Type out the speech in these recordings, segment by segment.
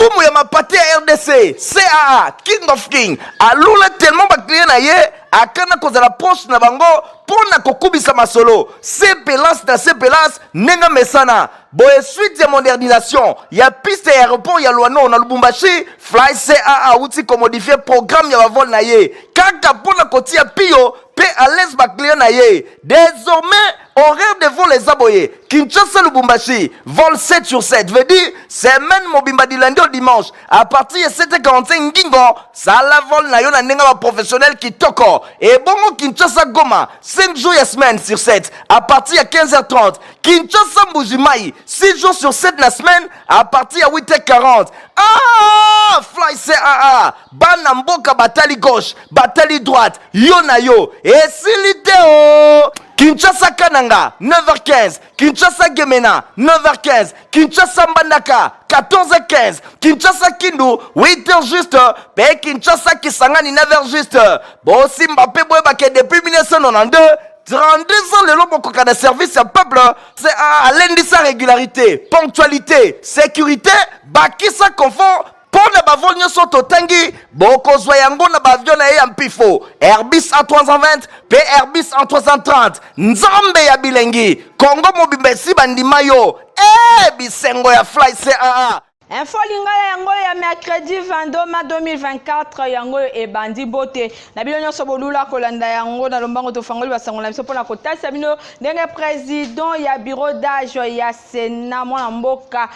Nkumu ya mapate ya RDC, CAA, King of King, alula tellement ba clients na ye akana kozala proche na bango mpo na kokubisa masolo sepelance na sepelance ndenge amesana. Boye suite ya modernisation ya piste ya aeroport ya Luano na Lubumbashi, Fly CAA awuti komodifie programme ya bavol na ye kaka mpo na kotia piyo mpe à l'aise ba clients na ye. Désormais horaire de vol eza boye: Kinshasa Lubumbashi, vol 7 sur 7, veut dire semaine mobimba du lundi au dimanche à partir ya 7h45 ngingo sala vol na yo na ndenge ba professionnel kitoko. Ebongo Kinshasa Goma, 5 jours ya semaine sur 7 à partir ya 15h30. Kinshasa Mbujimayi, 6 jours sur 7 na semaine à partir ya 8h40. Ah, Fly CAA, bana mboka batali gauche, batali droite, yo na yo esili te o. Kinshasa Kananga, 9h15, Kinshasa Gemena, 9h15, Kinshasa Mbandaka, 14h15, Kinshasa Kindu, 8h juste, pe Kinshasa Kisangani, 9h juste. Bosimba pe boyebake depuis 1992, 32 ans lelo bokoka na service ya peuple. C'est alendisa régularité, ponctualité, sécurité, bakisa confort. Mpo na bavol nyonso totangi, bokozwa yango na baavion na ye ya mpifo Airbus A320 mpe Airbus A330. Nzambe ya bilengi, Kongo mobimba esi bandima yo e bisengo ya Fly CAA. Info Lingala yango ya mercredi 22 mai 2024 yango oyo ebandi. Mbote na bino nyonso bolula kolanda yango na lombango. Tofangoli basango na biso mpona kotalisa bino ndenge président ya bureau d'âge ya Sénat, mwana mboka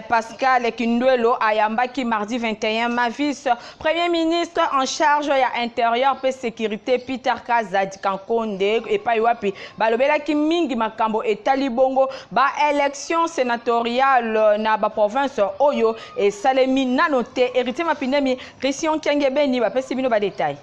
Pascal Kindwelo, ayambaki mardi 21 mai vice premier ministre en charge ya intérieur mpe sécurité, Peter Kazadi Kankonde, epai wapi balobelaki mingi makambo etali bongo baélection sénatoriale na baprovince oyo esalemi nano te. Héritier Mapindemi, Christian Kiangebeni bapesi bino badétail.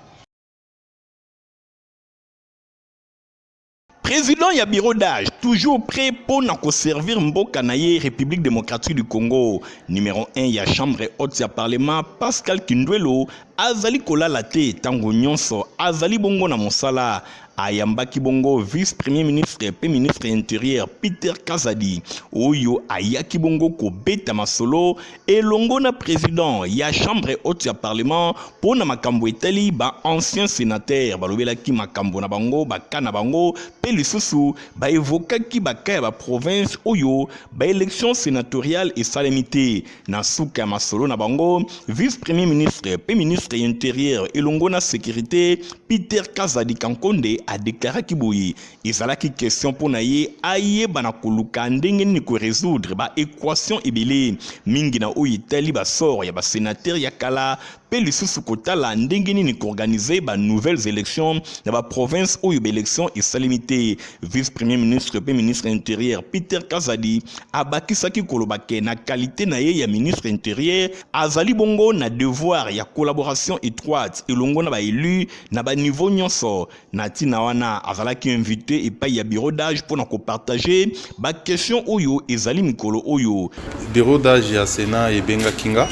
Président ya bureau d'âge, toujours prêt mpo na koservir mboka na ye, République démocratique du Congo, numéro 1 ya chambre haute ya parlement, Pascal Kindwelo, azali kolala te, ntango nyonso azali bongo na mosala. Ayambaki bongo vice premier ministre mpe ministre intérieur, Peter Kazadi, oyo ayaki bongo kobeta masolo elongo na président ya chambre haute ya parlement mpo na makambo etali baancien sénateur. Balobelaki makambo na bango, baka na bango, mpe lisusu baevokaki baka ya baprovince oyo baélection sénatoriale esalemi te. Na suka ya masolo na bango, vice premier ministre mpe ministre intérieur elongo na sécurité, Peter Kazadi Kankonde, adeklaraki boye: ezalaki question mpo na ye ayeba na koluka ndenge nini korésoudre baéquation ebele mingi na oyo etali basort ya basénateur ya kala, mpe lisusu kotala ndenge nini koorganiser banouvelles élections na baprovince oyo baélection esalemi te. Vice premier ministre mpe ministre intérieur, Peter Kazadi, abakisaki koloba ke na qualité na ye ya ministre intérieur, azali bongo na devoir ya collaboration étroite elongo na baélu na baniveau nyonso. Na ntina wana, azalaki invité epai ya bureau d'âge mpo na kopartager baquestion oyo ezali mikolo oyo. Bureau d'âge ya Sénat ebengaki nga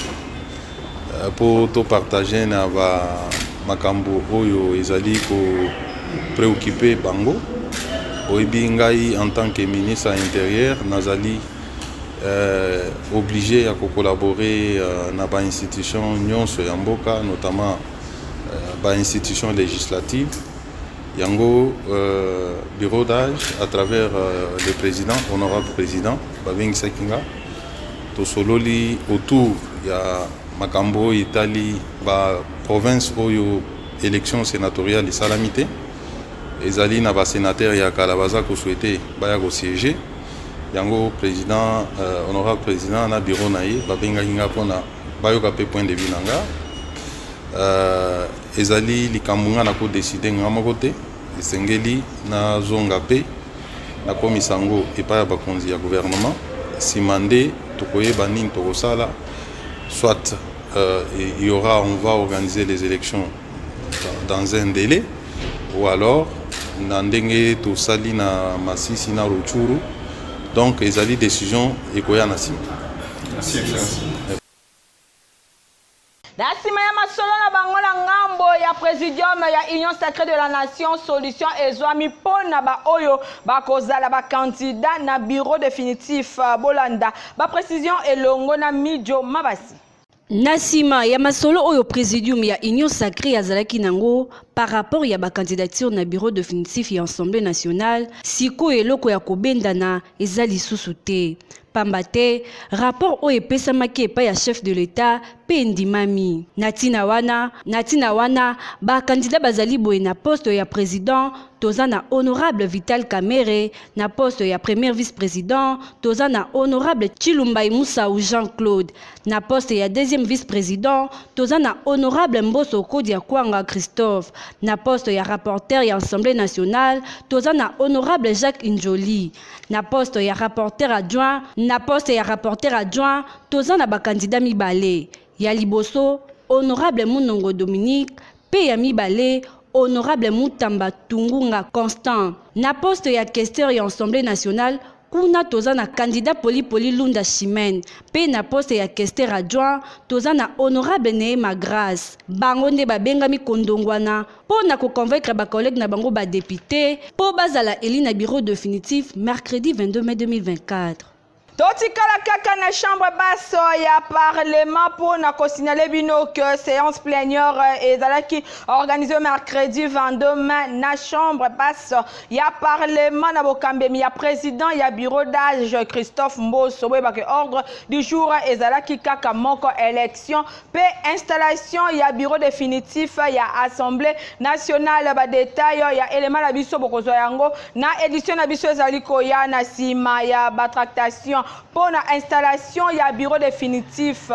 mpo topartage na bamakambo oyo ezali kopréoccuper bango. Oyebi ngai, en tant que ministre intérieur, nazali obligé ya kocollaborer na bainstitution nyonso ya mboka, notamment bainstitution législative. Yango bureau d'âge, à travers le président, honorable président, babengisaki nga, tosololi autour ya makambo oyo etali baprovince oyo élection sénatoriale esalami te. Ezali na basénateur ya kala baza kosouhaiter baya kosiéger. Yango président, honorable président na bureau na ye babengaki nga mpona bayoka mpe point de vue na nga. Ezali likambo nga nakodécider nga moko te, esengeli nazonga mpe nakomisa yango epai ya bakonzi ya gouvernement. Nsima nde tokoyeba nini tokosala. Soit il y aura, on va organiser les élections dans un délai, ou alors na ndenge tosali na Masisi na Rutshuru. Donc ezali décision ekoya na nsima. Na nsima ya masolo na bango na ngambo ya présidium ya Union sacrée de la nation, solution ezwami mpo na baoyo bakozala bacandidat na bureau définitif. Bolanda baprécision elongo na Mijo Mabasi. Na nsima ya masolo oyo presidium ya Union sacree azalaki nango par rapport ya ba candidatures na bureau definitif ya Assemblee nationale, sikoyo eloko ya kobendana eza lisusu te. Pamba te, rapport oyo epesamaki epai ya chef de l'Etat mpe endimami. Na ntina wana, na ntina wana, ba candidats bazali boye na poste ya president, toza na honorable Vital Kamerhe, na poste ya premier vice-president, toza na honorable Tshilumbayi Musau Jean-Claude, Na poste ya deuxième vice-president, toza na honorable Mboso Kodia Kwanga Christophe. Na poste ya rapporteur ya Assemblée nationale, toza na honorable Jacques Ndjoli. Na poste ya rapporteur adjoint, na poste ya rapporteur adjoint, toza na ba candidats mibale. Ya liboso, honorable Munongo Dominique mpe ya mibale, honorable Mutamba Tungunga Constant. Na poste ya questeur ya Assemblée nationale, Kuna toza na candidat Poli Poli Lunda Chimène mpe na poste ya questeur adjoint toza na honorable Neema Grace. Bango nde babengami kondongwana mpo na ko convaincre ba collègues na bango ba deputes mpo bazala elus na bureau definitif mercredi 22 mai 2024. Totikala kaka na chambre basse ya parlement mpo na kosignale bino que séance plénière ezalaki organisée mercredi 22 mai na chambre basse ya parlement na bokambemi ya président ya bureau d'âge Christophe Mboso. Boyebake ordre du jour ezalaki kaka moko, élection mpe installation ya bureau définitif ya Assemblée nationale. Badetail ya elema na biso bokozwa yango na édition na biso ezali koya. Na nsima ya batractation mpo na installation ya bureau définitif,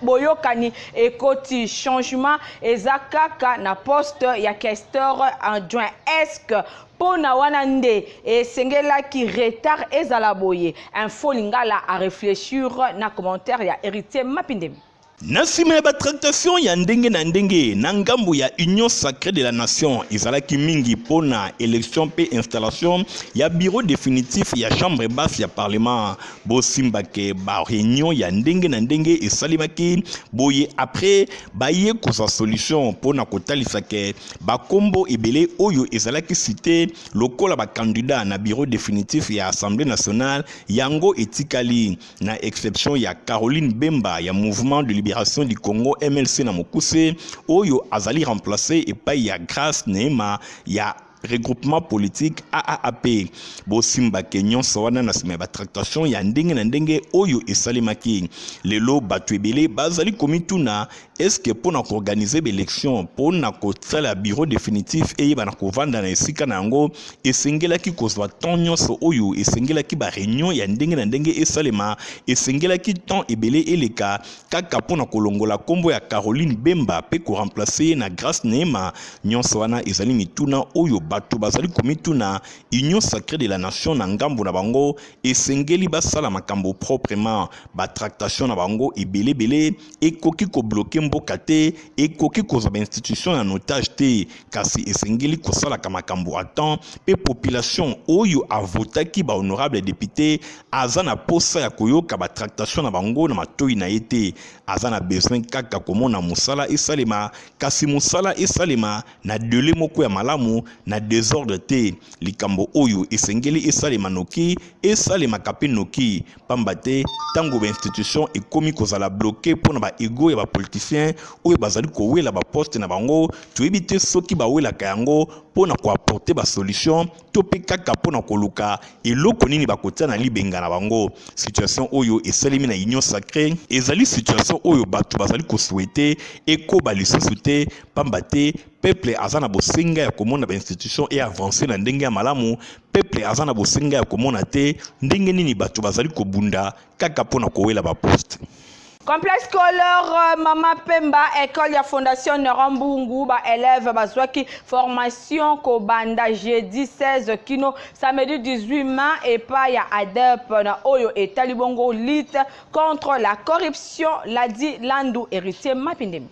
boyokani ekoti, changement eza kaka na poste ya questeur adjoint. Est-ce mpo na wana nde esengelaki retard ezala boye? Info Lingala a réfléchir na commentaire ya Héritier Mapindemi. Na nsima ya batractation ya ndenge na ndenge na ngambo ya Union sacrée de la nation, ezalaki mingi mpo na élection mpe installation ya bureau définitif ya chambre basse ya parlement. Bosimbake baréunion ya ndenge na ndenge esalemaki boye. Après, baye kozwa solution mpo na kotalisa ke bakombo ebele oyo ezalaki cité lokola bacandidat na bureau définitif ya Assemblée nationale, yango etikali, na exception ya Caroline Bemba ya Mouvement de libération du Congo, MLC na mokuse, oyo azali remplacé epai ya Grâce Neema ya regroupement politique AAAP. Bosimbake nyonso wana na nsima ya batractation ya ndenge na ndenge oyo esalemaki. Lelo bato ebele bazali komituna: eske mpo na koorganiser baélection, mpo na kosala bureau définitif eyeba na kovanda na esika na yango, esengelaki kozwa temps nyonso oyo? Esengelaki baréunion ya ndenge na ndenge esalema? Esengelaki temps ebele eleka kaka mpo na kolongola nkombo ya Caroline Bemba mpe koremplacer ye na Grâce Neema? Nyonso wana ezali mituna oyo bato bazali komituna. Union sacrée de la nation, na ngambo na bango, esengeli basala makambo proprement. Batractation na bango ebelebele ekoki kobloquer mboka te, ekoki kozwa bainstitution ya otage te, kasi esengeli kosalaka makambo à temps. Mpe population oyo avotaki bahonorable député aza na posa ya koyoka batractation na bango na matoi na ye te. Aza na besoin kaka komona mosala esalema, kasi mosala esalema na délai moko ya malamu, na désordre te. Likambo oyo esengeli esalema noki, esalemaka mpe noki, pamba te ntango bainstitution ekomi kozala bloqué mpo na baego ya bapoliticien oyo bazali kowela baposte na bango, toyebi te soki bawelaka yango mpo na koapporter basolution to mpe kaka mpo na koluka eloko nini bakotia na libenga na bango. Situation oyo esalemi na Union sacrée ezali situation oyo bato bazali kosouhaiter ekoba lisusu te, pamba te peuple aza na bosenga ya komona bainstitution eavancer na ndenge ya malamu. Peuple aza na bosenga ya komona te ndenge nini bato bazali kobunda kaka mpo na kowela baposte. Complexe scolaire Mama Pemba, école ya Fondation Néron Mbungu, baélève bazwaki formation kobanda jeudi 16 kino samedi 18 mai epai ya ADEP na oyo etali bongo lutte contre la corruption. Ladi Landu, Héritier Mapindemi.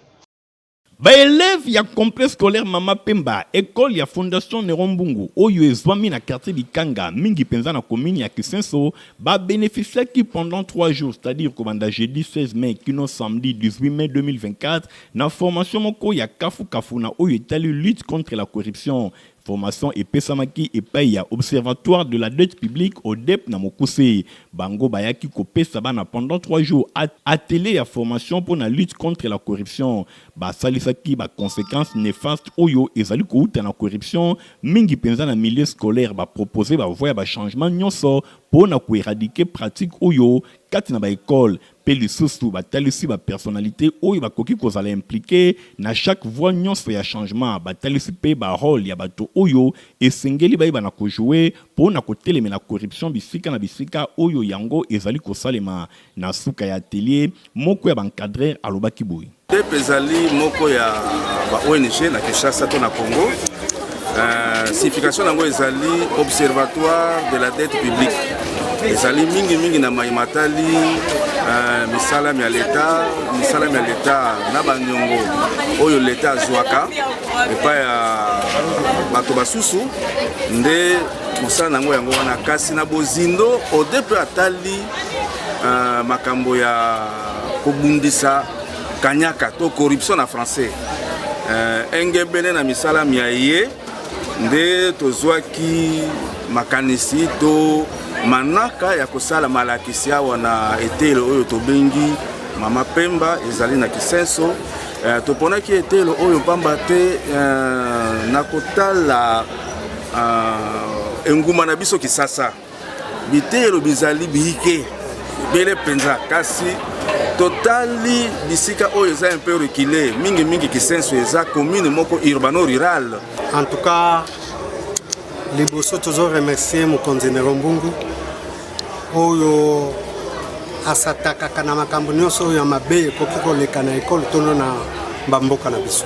Baélève ya complexe scolaire Mama Pemba, école ya Fondation Néron Mbungu oyo ezwami na quartier Bikanga, mingi mpenza na commune ya Kisenso, babénéficiaki pendant 3 jours, c'est-à-dire kobanda jeudi 16 mai kino samedi 18 mai 2024, na formation moko ya kafukafu na oyo etali lutte contre la corruption. Formation epesamaki epai ya Observatoire de la dette publique, ODEP na mokuse. Bango bayaki kopesa bana pendant 3 jours atelier ya formation mpo na lutte contre la corruption. Basalisaki ba consequences nefastes oyo ezali kowuta na corruption, mingi penza na milieu scolaire. Ba proposer ba voies ya ba changements nionso mpo na ko eradiquer pratique oyo kati na ba ecoles. Mpe lisusu batalisi ba personnalites oyo bakoki kozala impliquer na chaque voie nionso ya changement. Batalisi mpe ba roles ya bato oyo esengeli bayeba na ko jouer mpo na kotelemela corruption bisika na bisika oyo yango ezali kosalema. Na suka ya atelier, moko ya ba encadreurs alobaki boye. DEP ezali moko ya ba ONG na Kinshasa to na Congo. Signification yango ezali Observatoire de la dette publique. Ezali mingi mingi na mai matali misala mya leta, misala mya leta na banyongo oyo leta azwaka epai ya bato basusu, nde mosala na yango yango wana. Kasi na bozindo, ODEP atali makambo ya kobundisa kanyaka to corruption na français. Engebene na misala mya ye nde tozwaki makanisi to manaka ya kosala malakisi awa na eteyelo oyo tobengi Mama Pemba, ezali na Kisenso. Toponaki eteyelo oyo mpamba te na kotala engumba na biso Kisasa, biteyelo bizali biyike ebele mpenza, kasi totali bisika oyo eza un peu reculé, mingimingi Kisenso eza commune moko urbano-rurale. En tout cas, liboso tozo remercier mokonzi Nero Mbungu oyo asatakaka na makambo nyonso oyo ya mabe ekoki koleka na ekolo tono na bamboka na biso.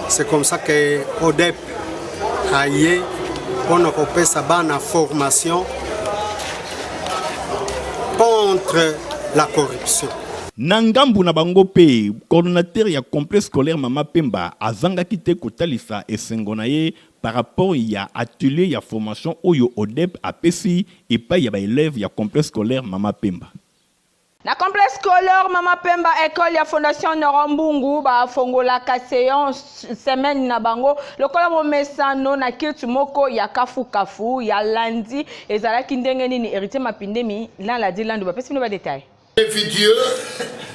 C'est comme ça que ODEP aye mpona kopesa bana formation contre la corruption. Na ngambu na bango mpe, coordonnateur ya complexe scolaire Mama Pemba azangaki te kotalisa esengo na ye par rapport ya atelier ya formation oyo ODEP apesi epayi ya ba elèves ya complexe scolaire Mama Pemba. Na complexe scolaire Mama Pemba, ecole ya Fondation Noro Mbungu, bafongolaka seance semaine na bango lokola momesano na culte moko ya kafukafu ya lundi. Ezalaki ndenge nini? Heritier Mapindemi na Ladi Landu bapesi bino ba details.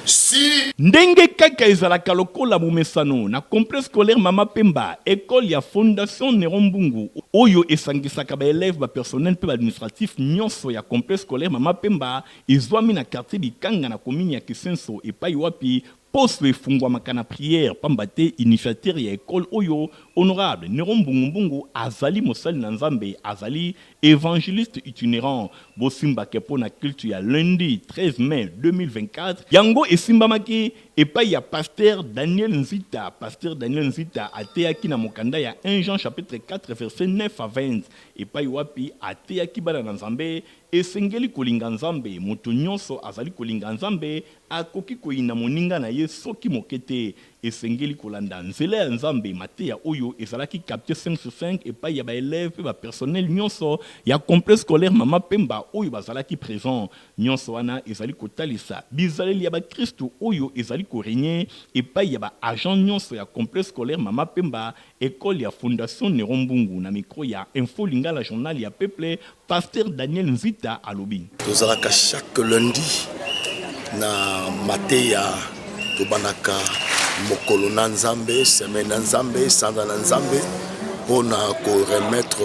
Si. Ndenge kaka ezalaka lokola momesano na Complexe scolaire Mama Pemba, ecole ya Fondation Neron Mbungu oyo esangisaka ba elèves, ba personnels mpe ba administratifs nionso ya Complexe scolaire Mama Pemba ezwami na quartier Bikanga na commune ya Kisenso epayi wapi poso efungwamaka na prière pamba te initiateur ya ecole oyo Honorable Neron Mbungu Mbungu azali mosali na Nzambe, azali Evangeliste itinerant. Bosimba ke mpo na culte ya lundi 13 mai 2024, yango esimbamaki epayi ya Pasteur Daniel Nzita. Pasteur Daniel Nzita ateyaki na mokanda ya 1 Jean chapitre 4 verset 9 à 20 epayi wapi ateyaki bana na Nzambe esengeli kolinga Nzambe. Moto nyonso azali kolinga Nzambe akoki koyina moninga na ye soki moke te. Esengeli kolanda nzela ya Nzambe. Mateya oyo ezalaki capte 5 sur 5 epayi ya ba elèves mpe ba personnels nyonso ya Complexe scolaire Mama Pemba oyo bazalaki present. Nyonso wana ezali kotalisa bizaleli ya bakristu oyo ezali ko regner epayi ya ba agents nyonso ya Complexe scolaire Mama Pemba, ecole ya Fondation Neron Mbungu. Na micro ya Info Lingala Journal ya Peuple, Pasteur Daniel Nzita alobi. Tozalaka chaque lundi na mateya, tobandaka mokolo na Nzambe, semaine na Nzambe, sanza na Nzambe mpona ko remettre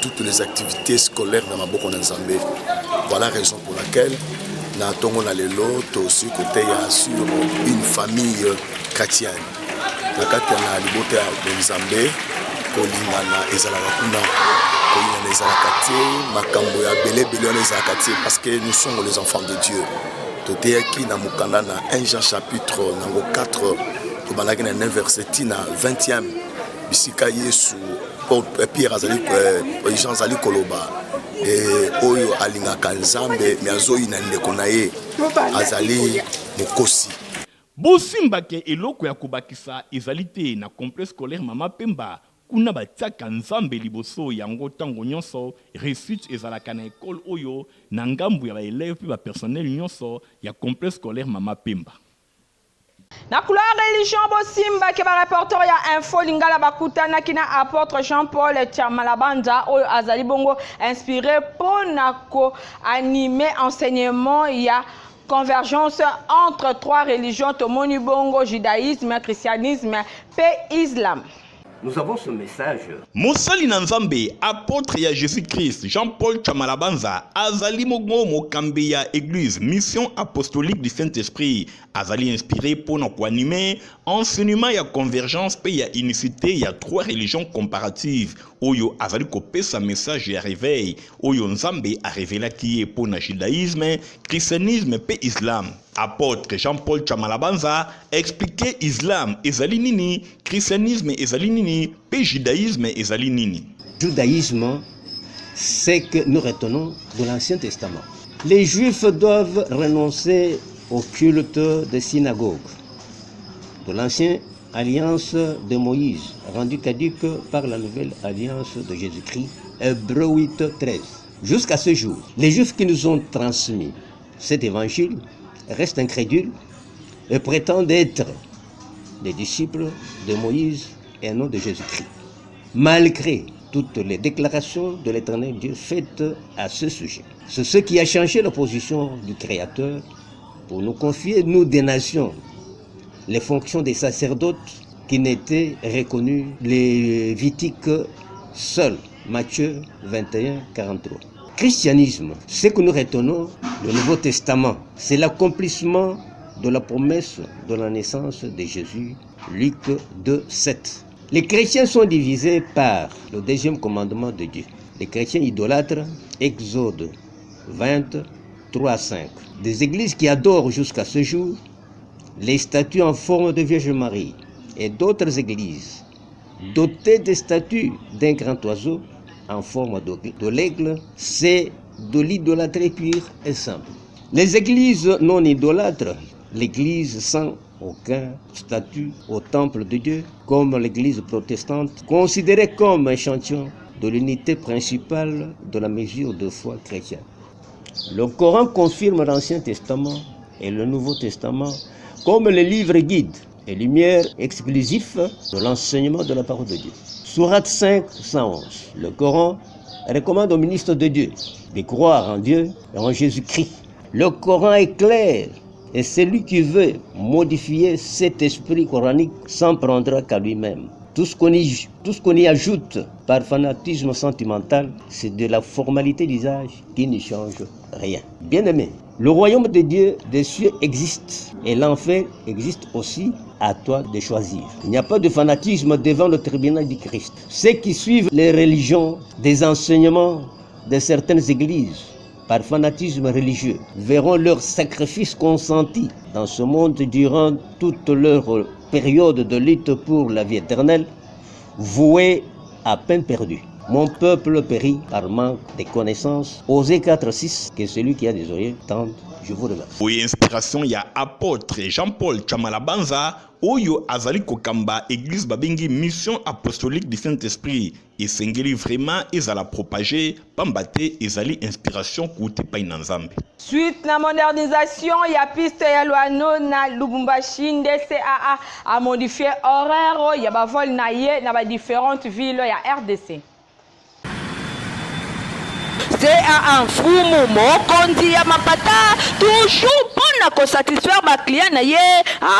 toutes les activités scolaires na maboko na Nzambe. Voilà raison pour laquelle na tongo na lelo tosi koteya sur une famille chrétienne. Na kati ya libota ya Nzambe, kolingana ezalaka kuna, kolingana ezalaka te, makambo ya belebele wana ezalaka te, parce que nous sommes les enfants de Dieu. Toteyaki na mokanda na 1 Jean chapitre nango 4, tobandaki na 9 verset ti na 20e, bisika Yesu Pierre azali, Jean azali koloba oyo alingaka Nzambe me azoyina ndeko na ye azali mokosi. Bosimba ke eloko ya kobakisa ezali te na complexe scolaire Mama Pemba, kuna batiaka Nzambe liboso yango tango nionso reussite ezalaka na ecole oyo na ngambu ya ba elèves pe ba personnels nionso ya complexe scolaire Mama Pemba. Na couloir religion bosimba ke ba reporter ya info lingala bakutanaki na apôtre Jean-Paul Tshamalabanza oyo azali bongo inspiré mpo na ko animer enseignement ya convergence entre trois religions tomoni bongo judaïsme, christianisme mpe islam. Nous avons ce message. Mosali na Nzambe, apotre ya Jesus-Christ, Jean-Paul Tshamalabanza, azali moko mokambi ya Eglise Mission Apostolique du Saint-Esprit. Azali inspiré mpo na koanime enseignement ya convergence mpe ya unicité ya trois religions comparatives oyo azali kopesa message ya reveil oyo Nzambe arevelaki ye mpo na judaïsme, christianisme mpe islam. Apotre Jean-Paul Tshamalabanza explique islam ezali nini, christianisme ezali nini mpe judaïsme ezali nini. Judaïsme, c'est que nous retenons de l'Ancien Testament. Les Juifs doivent renoncer au culte des synagogues, de l'ancienne alliance de Moïse, rendue caduque par la nouvelle alliance de Jésus-Christ, Hébreux 8, 13. Jusqu'à ce jour, les Juifs qui nous ont transmis cet évangile restent incrédules et prétendent être des disciples de Moïse et non de Jésus-Christ. Malgré toutes les déclarations de l'Éternel Dieu faites à ce sujet. C'est ce qui a changé la position du Créateur pour nous confier, nous des nations, les fonctions des sacerdotes qui n'étaient reconnus les Lévitiques seuls. Matthieu 21, 43. Christianisme, ce que nous retenons, le Nouveau Testament, c'est l'accomplissement de la promesse de la naissance de Jésus, Luc 2, 7. Les chrétiens sont divisés par le deuxième commandement de Dieu. Les chrétiens idolâtres, Exode 20, 3 à 5. Des églises qui adorent jusqu'à ce jour les statues en forme de Vierge Marie et d'autres églises dotées des statues d'un grand oiseau en forme de l'aigle, c'est de l'idolâtrie pure et simple. Les églises non idolâtres, l'église sans aucun statut au temple de Dieu, comme l'église protestante, considérée comme un échantillon de l'unité principale de la mesure de foi chrétienne. Le Coran confirme l'Ancien Testament et le Nouveau Testament comme les livres guides et lumière exclusifs de l'enseignement de la parole de Dieu. Sourate 5, 111. Le Coran recommande au ministre de Dieu de croire en Dieu et en Jésus-Christ. Le Coran est clair et celui qui veut modifier cet esprit coranique s'en prendra qu'à lui-même. Tout ce qu'on y, tout ce qu'on y ajoute par fanatisme sentimental, c'est de la formalité d'usage qui ne change rien. Bien-aimé, le royaume de Dieu des cieux existe et l'enfer existe aussi. À toi de choisir. Il n'y a pas de fanatisme devant le tribunal du Christ. Ceux qui suivent les religions des enseignements de certaines églises par fanatisme religieux verront leur sacrifice consenti dans ce monde durant toute leur période de lutte pour la vie éternelle vouée à peine perdue. Mon peuple périt par manque de connaissances. Osée 4, 6, que celui qui a des oreilles tende. Je vous remercie. Oyo inspiration ya apôtre Jean-Paul Tshamalanbanza oyo azali kokamba église babengi Mission Apostolique du Saint-Esprit esengeli vraiment ezala propagé pamba te ezali inspiration kouta epai na Nzambe. Suite na modernisation ya piste ya Luano na Lubumbashi nde CAA a modifié horaire ya ba vol na ye na ba différentes villes ya RDC. CAA mfumu mokonzi ya mapata toujours mpo na kosatisfaire baclient na ye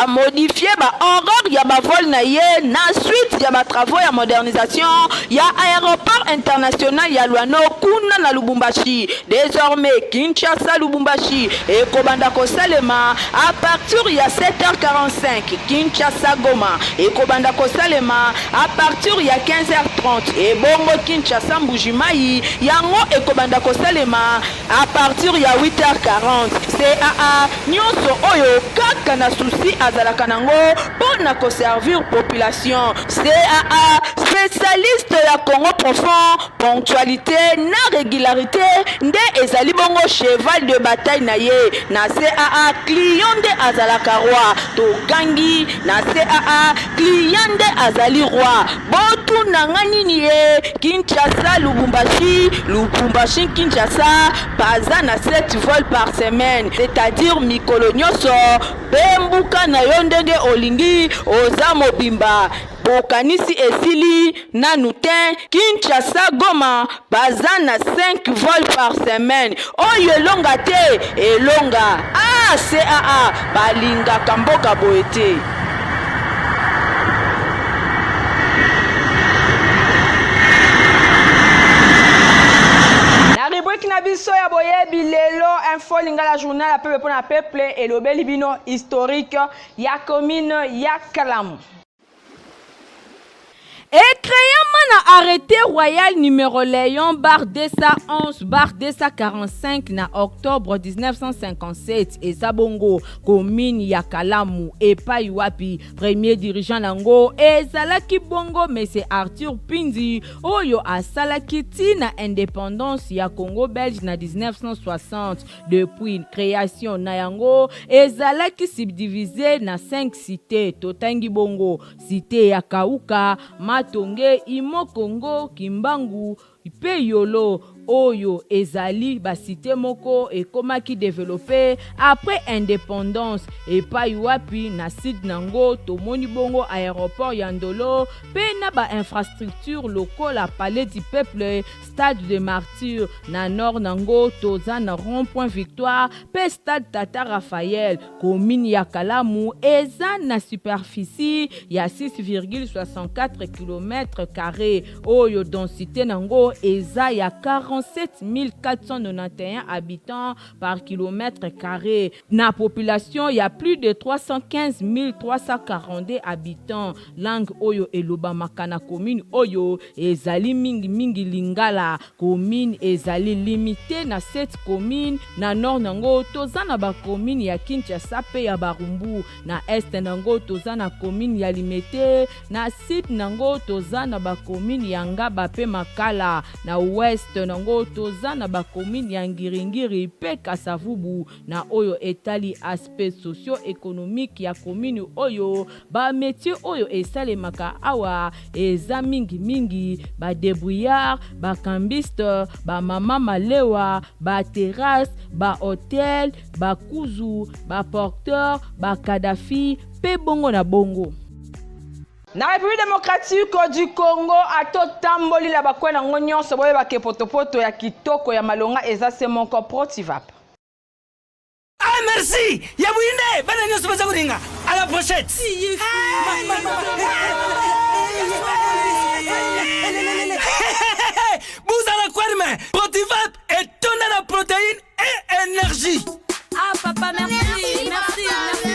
amodifie bahoraire ya bavol na ye na suite ya batravaux ya modernisation ya aéroport international ya Luano kuna na Lubumbashi. Désormais Kinshasa Lubumbashi ekobanda kosalema à partir ya 7h45, Kinshasa Goma ekobanda kosalema à partir ya 15h30, ebongo Kinshasa Mbujimayi yango ekobanda kosalema à partir ya 8h40. CAA nyonso oyo kaka na souci azalaka nango mpo mpo na ko servir population. CAA, specialiste ya Congo profond, ponctualite na regularite nde ezali bongo cheval de bataille na ye. Na CAA, client nde azalaka roi. Togangi, na CAA, client nde azali roi. Botuna nga nini ye? Kinshasa Lubumbashi, Lubumbashi Kinshasa, baza na 7 vols par semaine, c'est-à-dire mikolo nyoso Bembuka na yo ndenge olingi oza mobimba bokanisi esili nanu tein Kinshasa Goma baza na 5 vol par semaine oyo elonga te elonga ah CAA balingaka mboka boye te. Na rubrique na biso ya boyebi lelo info lingala journal ya peuple pona peuple elobeli bino historique ya commune ya Kalamu. Ecreama na arrete royal numero Leon bar 211 bar 245 na octobre 1957 eza bongo commune ya Kalamu epai wapi premier dirigeant nango ezalaki bongo monsieur Arthur Pindi oyo asalaki ti na independance ya Congo belge na 1960. Depuis creation na yango ezalaki subdivise na 5 cites, totangi bongo cite ya Kauka, Matonge, Imo Congo, Kimbangu mpe Yolo oyo ezali ba cites moko ekomaki developper après independance epayi wapi na sud nango tomoni bongo aeroport ya Ndolo mpe na ba infrastructures lokola Palais du peuple, Stade de Martyrs, na nord nango toza na rond point Victoire mpe stade Tata Raphaël. Commune ya Kalamu eza na superficie ya 6,64 kilomètres carres oyo densite nango eza ya 47 491 habitants par kilomètre carre na population ya plus de 315 342 habitants. Langue oyo elobamaka na commune oyo ezali mingi mingi lingala. Commune ezali limite na 7 communes, na nord nango toza na ba communes ya Kinshasa pe ya Barumbu, na est nango toza na commune ya Limete, na sud nango toza na ba communes ya Ngaba pe Makala, na ouest nango toza na ba communes ya Ngiri-Ngiri pe Kasa-Vubu. Na oyo etali aspect socio-economique ya commune oyo, ba metiers oyo esalemaka awa eza mingi mingi ba debrouillards, ba cambistes, ba mama malewa, ba terrasses, ba hotels, ba kuzu, ba porteurs, ba Kadhafi mpe bongo na bongo. Na Republique democratique du Congo, ata otamboli na ba coin nango nyonso, boyeba ke potopoto ya kitoko ya malonga eza se moko Protivap. Ah merci ya buyinde bana nyonso baza kolinga à la brochette. Buzala kwerme Protivap etonda na protéine et énergie. Ah papa merci merci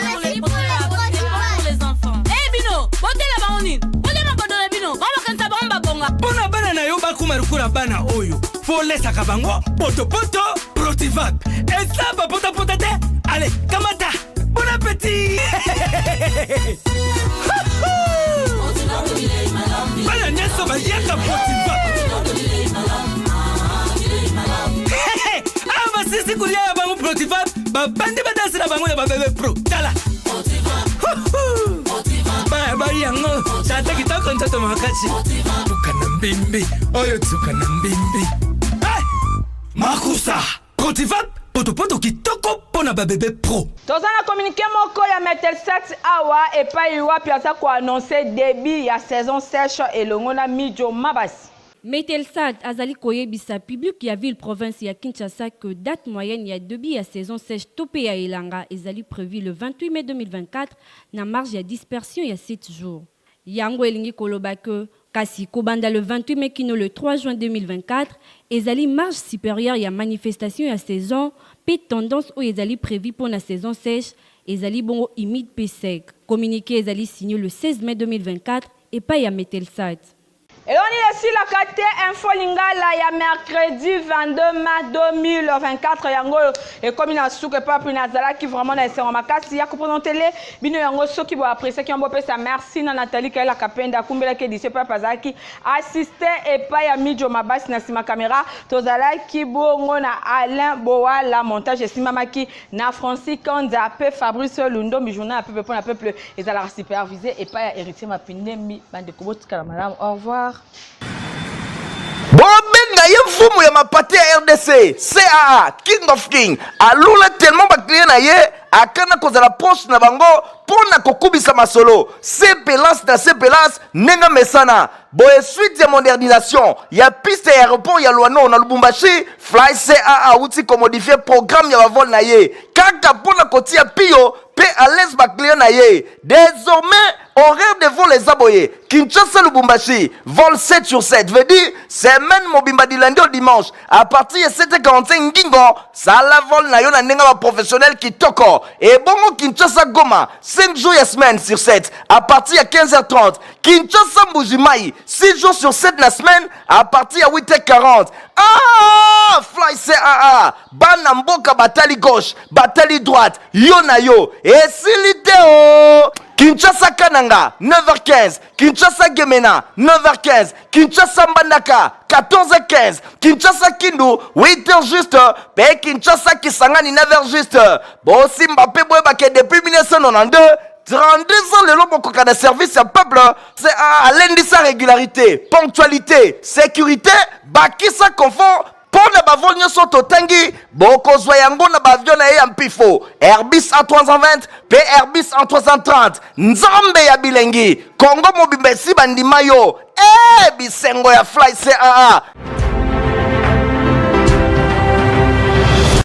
merci pour les Protivap c'est bon pour les enfants. Eh bino botela bango nini bolia mabodo na bino bango bakanisa bango babonga. Pona bana na yo bakoma lokola bana oyo folesaka bango potopoto Protivap eza bapotapota te ale kamata bon appétit bana nyonso baliaka Protivap awa basisi kolia ya bango Protivap babandi badansi na bango ya babebe pro tala bali yango tata kitoko nzoto makasi tuka na mbimbi oyo tuka na mbimbi Makusa Protivap potopoto kitoko mpo na babebe pro. Toza na communiqué moko ya Metelsat awa epai wapi aza ko annoncer debut ya saison sèche elongo na Midjo Mabasi. Metelsat azali koyebisa public ya ville province ya Kinshasa que date moyenne ya debut ya saison sèche to mpe ya elanga ezali prevue le 28 mai 2024 na marge ya dispersion ya 7 jours. Yango elingi koloba que kasi kobanda le 28 mai kino le 3 juin 2024 ezali marge superieure ya manifestation ya saison mpe tendance oyo ezali prevue mpo na saison sèche ezali bongo humide mpe sec. Communique ezali signe le 16 mai 2024 epayi ya Metelsat. Eloni esilaka te info lingala ya mercredi 22 mai 2024 yango oyo ekomi na suka epai mpe nazalaki vraiment na esengo makasi ya kopresentele bino yango soki boapresiaki yango bopesa merci na Nathalie Kaela Kapenda akumbelaki edition epai azalaki assiste epai ya Mijo Mabasi na nsima kamera tozalaki bongo na Alain Bowala montage esimbamaki na Francis Kanza mpe Fabrice Lundombi journal ya peuple mpo na peuple ezalaka supervise epai ya Héritier Mapindembi bandeko botikala malamu au revoir. Bobenga ye mfumu ya mapate ya RDC, CAA, King of King. Alula tellement ba client na ye akana kozala proche na bango mpo na kokubisa masolo. Sepelance na sepelance ndenge mesana. Boye suite ya modernisation ya piste ya aéroport ya Luano na Lubumbashi, Fly CAA awuti komodifie programme ya bavol na ye kaka mpo na kotia piyo mpe à l'aise ba client na ye. Désormais horaire de vol eza boye: Kinshasa Lubumbashi vol 7 sur 7, veut dire semaine mobimba du lundi au dimanche à partir ya 7h45 ngingo sala vol na yo na ndenge ba professionnel kitoko. Ebongo Kinshasa Goma 5 jours ya semaine sur 7 à partir ya 15h30, Kinshasa Mbujimayi 6 jours sur 7 na semaine à partir ya 8h40. Ah, Fly CAA, bana mboka batali gauche batali droite, yo na yo esili te o. Kinshasa Kananga 9h15, Kinshasa Gemena 9h15, Kinshasa Mbandaka 14h15, Kinshasa Kindu 8h juste mpe Kinshasa Kisangani 9h juste. Bosimba mpe boyebake depuis 1992, 32 ans lelo bokoka na service ya peuple. Alendisa régularité, ponctualité, sécurité, bakisa confort mpo na bavol nyonso totangi. Bokozwa yango na baavion na ye ya mpifo Airbus A320 mpe Airbus A330. Nzambe ya bilengi, Kongo mobimba esi bandima yo. E bisengo ya Fly CAA.